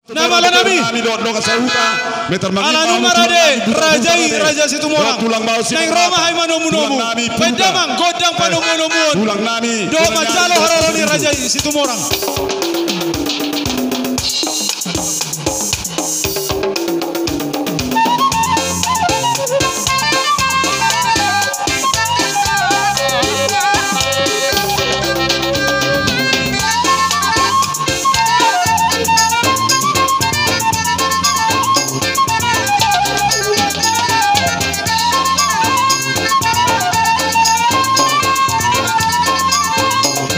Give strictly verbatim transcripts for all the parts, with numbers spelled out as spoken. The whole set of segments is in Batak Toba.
Na malo nami. Ala nunga rade raja i, Raja Situmorang. Naeng ro ma hami manomunomu. Baen damang gondang panomunomuon dohot manjalo haroro ni Raja i Situmorang.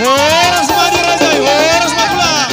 Horas ma di raja i, horas ma tulang.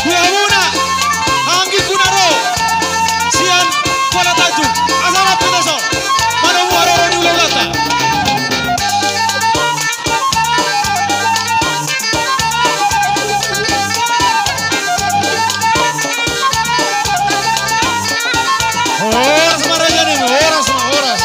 Kulamuna, anggi kuna ro sian Kuala Tanjung, asa rap kita so manomu haroro ni ulaulanta. Horas ma raja nami, horas ma, horas.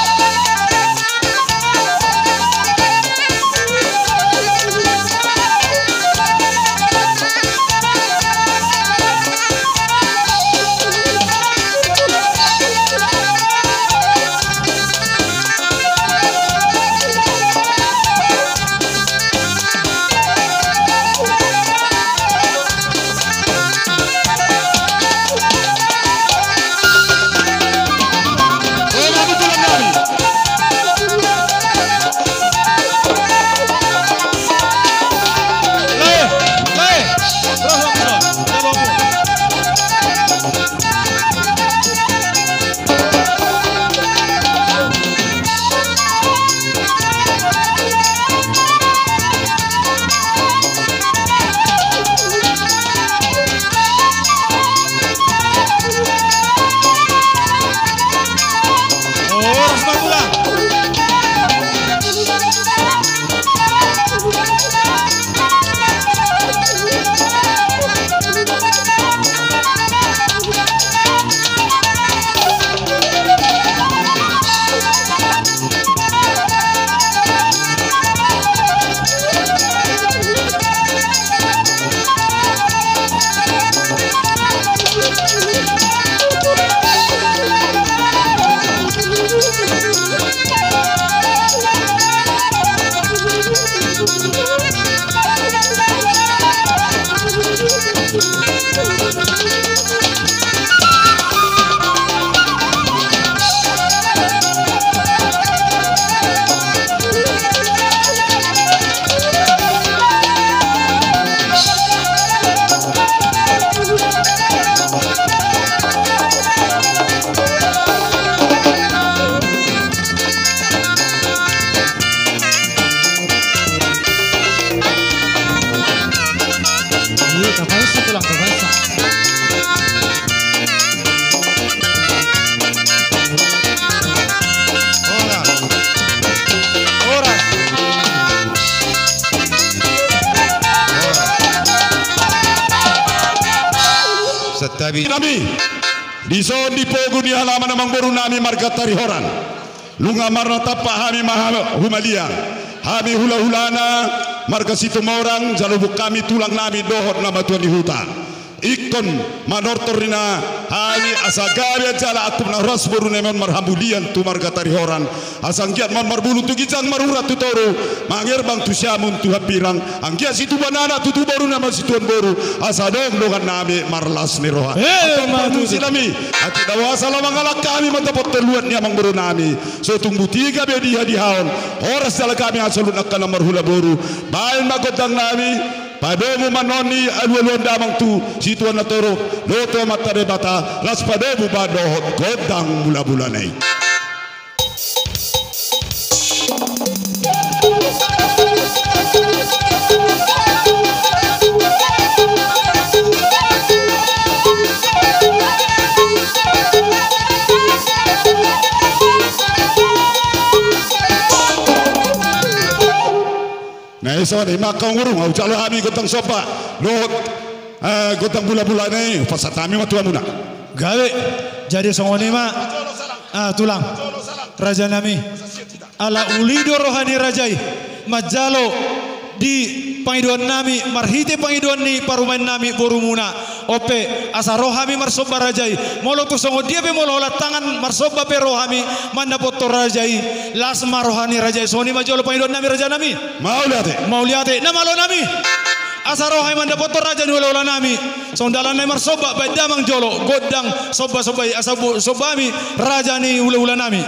Santabi nami. Dison di pogu ni halaman amangboru nami marga Tarihoran, nunga marnatampak hami ma humaliang. Hami hulahulana marga Situmorang, jalo buat hami tulang nami dohot na matua ni huta. Ingkon manortor ninna hami asa gabe jala angkup na horas boru nami on marhamulian tu marga Tarihoran. Asa anggiat ma on marbulung tu ginjang, marurat tu toru, mangerbang tu siamun tu hambirang. Anggiat situbuan anak, tutu boru nami on situan boru. Asa adong dongan nami marlas ni roha. Eh, angka parmusik nami, atik na boasa laho mangalangka hami mandapothon luat ni amangboru nami. So tung boti gabe diha-diha on. Horas jala gabe hami saluhut angka na marhula boru. Baen ma gondang nami. Padomu ma on ni alualuan damang tu situan na torop, dohot tu Amanta Debata, laos padomu ma dohot gondang mulabulana i. Na i songon i ma angka amangboru, hujalo hami gondang somba dohot, eh, gondang bulabulana i, hupasahat hami ma tu hamuna. Gabe, jadi songon i ma, ah, tulang, raja nami. Ala uli do roha ni raja i manjalo di pangidoan nami, marhite pangidoan ni parumaen nami borumuna. On pe, asa ro hami marsomba raja i. Molo tung songon dia pe, molo holan tangan marsomba pe ro hami mandapothon raja i, las ma roha ni raja i. Songon i ma jolo pangidoan nami, raja nami. Mauliate. Mauliate. Na malo nami. Asa ro hami mandapothon raja ni hulahula nami. Songon dalan nami marsomba, baen damang jolo gondang somba-somba i, asa bu-, somba hami raja ni hulahula nami.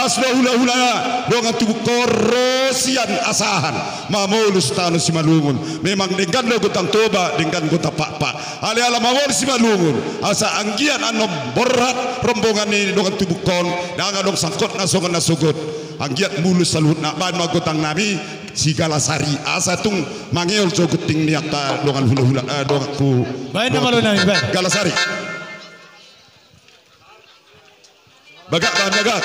Las do hulahula dongan tubungkon ro sian Asahan mamolus tano Simalungun. Memang denggan do gondang Toba, denggan gondang Pakpak. Alai ala mamolus Simalungun, asa anggiat annon borhat rombongan ni dongan tubungkon, ndang adong sangkotna songon na sogot. Anggiat mulus saluhutna. Baen ma gondang nami si Galasari, asa tung mangeol jo gunting ni angka dongan hulahula, eh, donganku. Baen na malo nami, baen. Galasari. Bagak, baen bagak.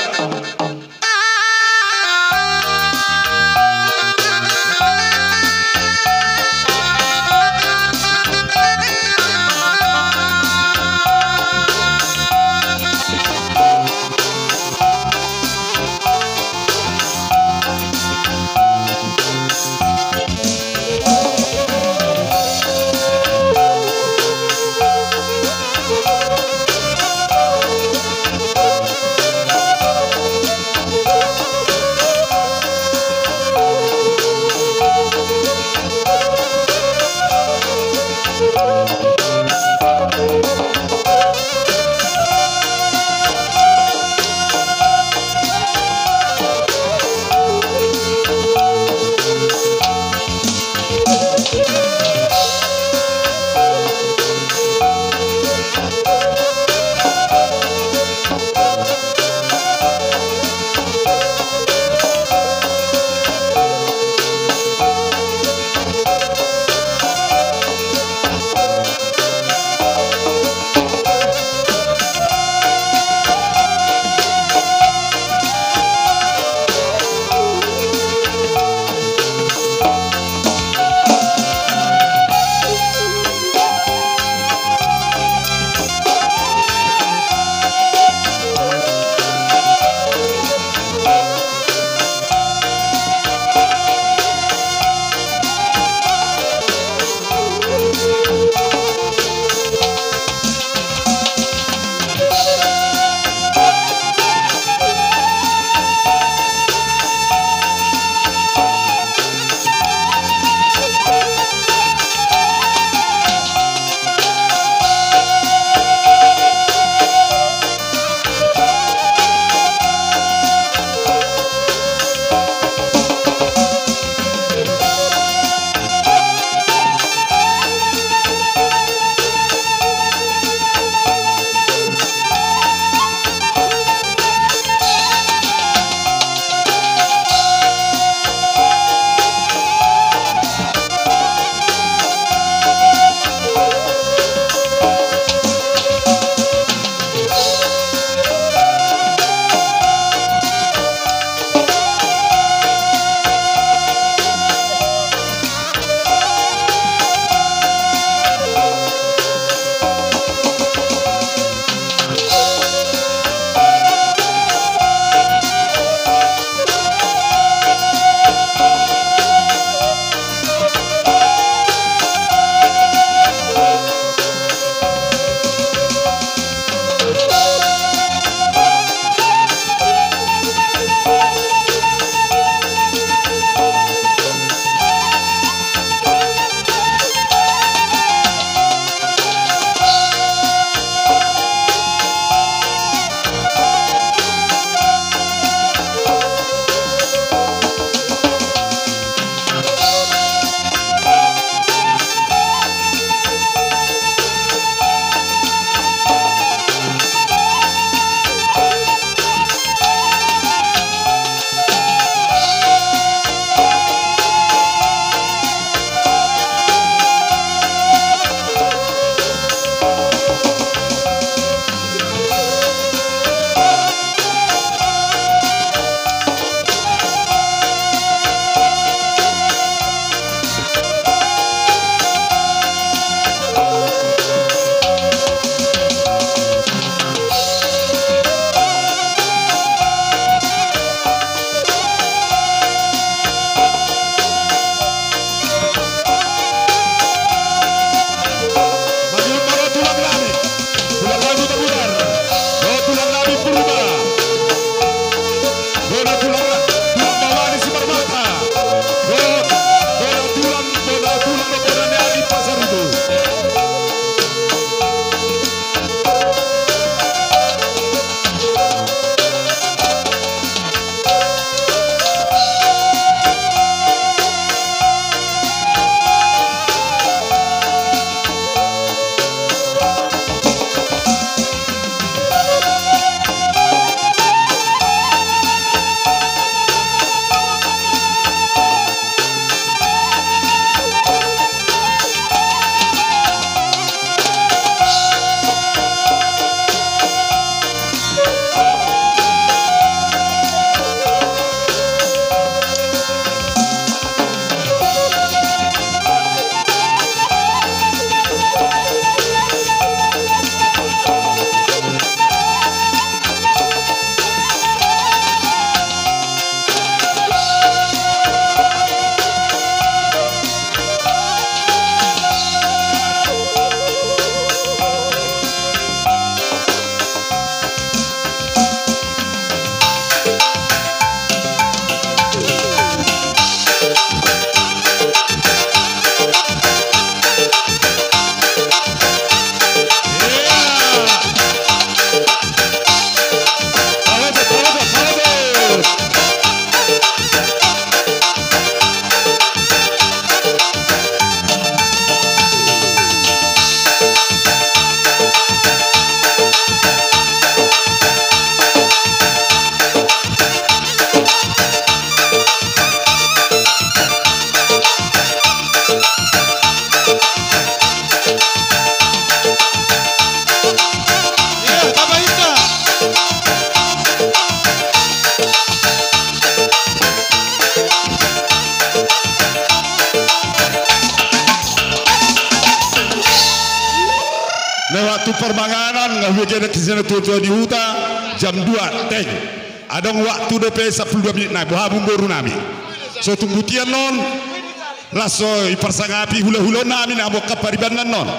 Lewat tu parmanganan, nga hubege na kisah na tua-tua di huta, jam dua, teng. Adong waktu dope sampulu dua minit nai, boha hamu boru nami. So tunggu tian non, laos so diparsangapi hula-hula nami na hamu angka pariban na non.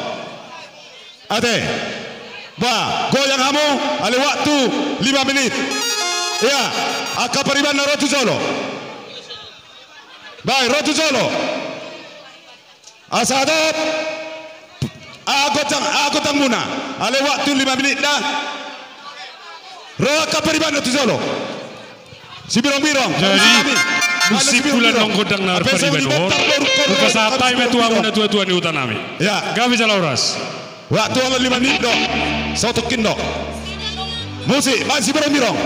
Ate. Ba, goyang hamu, ale waktu lima minit. Ia, angka pariban na ro tu jolo. Ba, ro tu jolo. Asa dot. Aha godang, aha godang muna. Ale waktu lima minit da. Ro angka pariban na tu jolo. Sibirong-birong. Jadi, musik bulan nong godang na pariban on. Hupasahat hami ma tu hamu na tua-tua ni huta nami. Ya. Gabe jala horas. Waktu ala lima minit do. Sotokin do. Musik, ba sibirong-birong.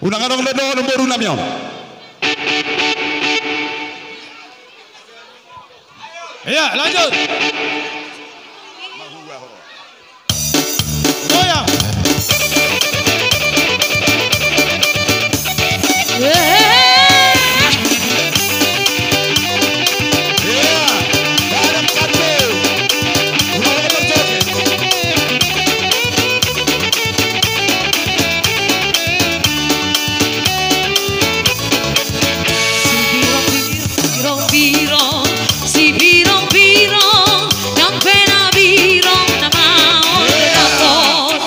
Unang adong do dohonon boru nami on. Iya, lanjut. Goyang. Sibirong-birong, sibirong-birong, nang pe na birong na maol do dapot.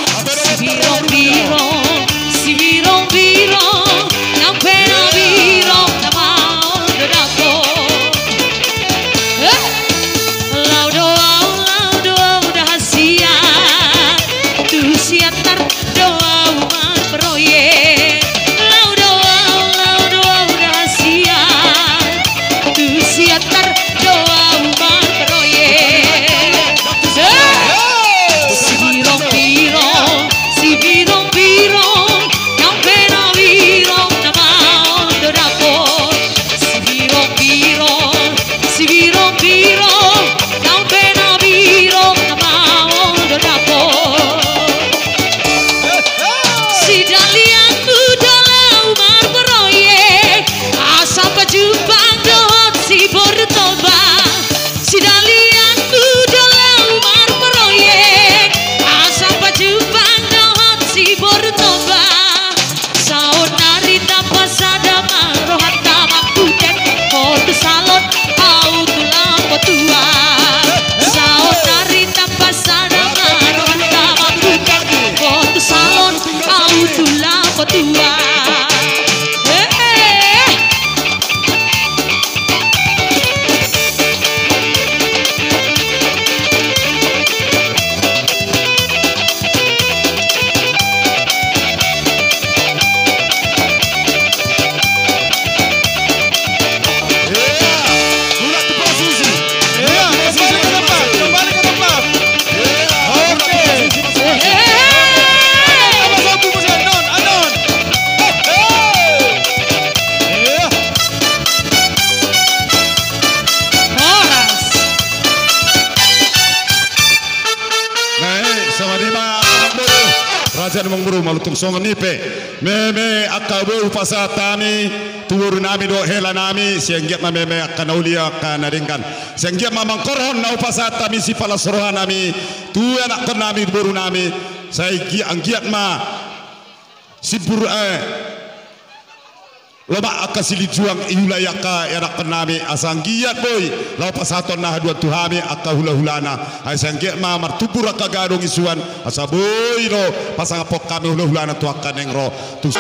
Sibirong-birong, sibirong-birong, nang pe na birong na maol do dapot. Eh! Laho do au, laho do au da hasian, tu Siantar do au marproyek. Laho do au, laho do au da hasian, tu Siantar do au marproyek. Eh! Sibirong-birong, sibirong-birong, nang pe na birong na maol do dapot. Sibirong-birong, sibirong-birong, nang pe na birong na maol do dapot. Si Dalian Muda laho marproyek, asa pajumpang dohot si Boru Toba. Si Dalian Muda laho marproyek, asa pajumpang dohot si Boru Toba. Saonnari tapasada ma rohanta manghutek, botu salon au tu lambo tua. Saonnari tapasada ma rohanta manghutek, botu salon au tu lambo tua. Eh, eh. Iya, kembali ke tempat, kembali ke tempat. Oke. Eh, eh, eh. Apa sambung, Mas Anon? Anon. Eh, eh. Iya. Horas. Nah, eh, songon i ma, Amangboru. Raja ni Amangboru, maluntung songon i pe. Meme angka boru, hupasahat hami tu boru nami dohot hela nami, sai anggiat ma meme angka na uli, angka na denggan. Sai anggiat ma mangkorhon na hupasahat hami sipalas roha nami tu anakkon nami, boru nami. Sai gi-, anggiat ma sibur, eh, lomak angka silinjuang, iulai angka ianakkon nami, asa anggiat boi laho pasahaton na haduan tu hami angka hula-hulana. Ai sai anggiat ma martumbur angka gadong isuan, asa boi do pasangaphon hami hula-hulana tu angka naeng ro. Tu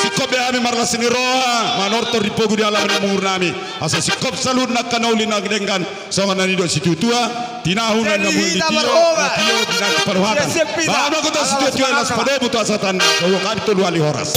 singkop be hami marlas ni roha manortor di pogu di alaman ni umur nami, asa singkop saluhutna angka na uli na denggan. Songon na nidok situa-tua, tinahu na namuhon di tio, na tio di na parrohatan. Bahen ma hita situa-tua, las padomu tu asa tanda, dohot hami tolu hali horas.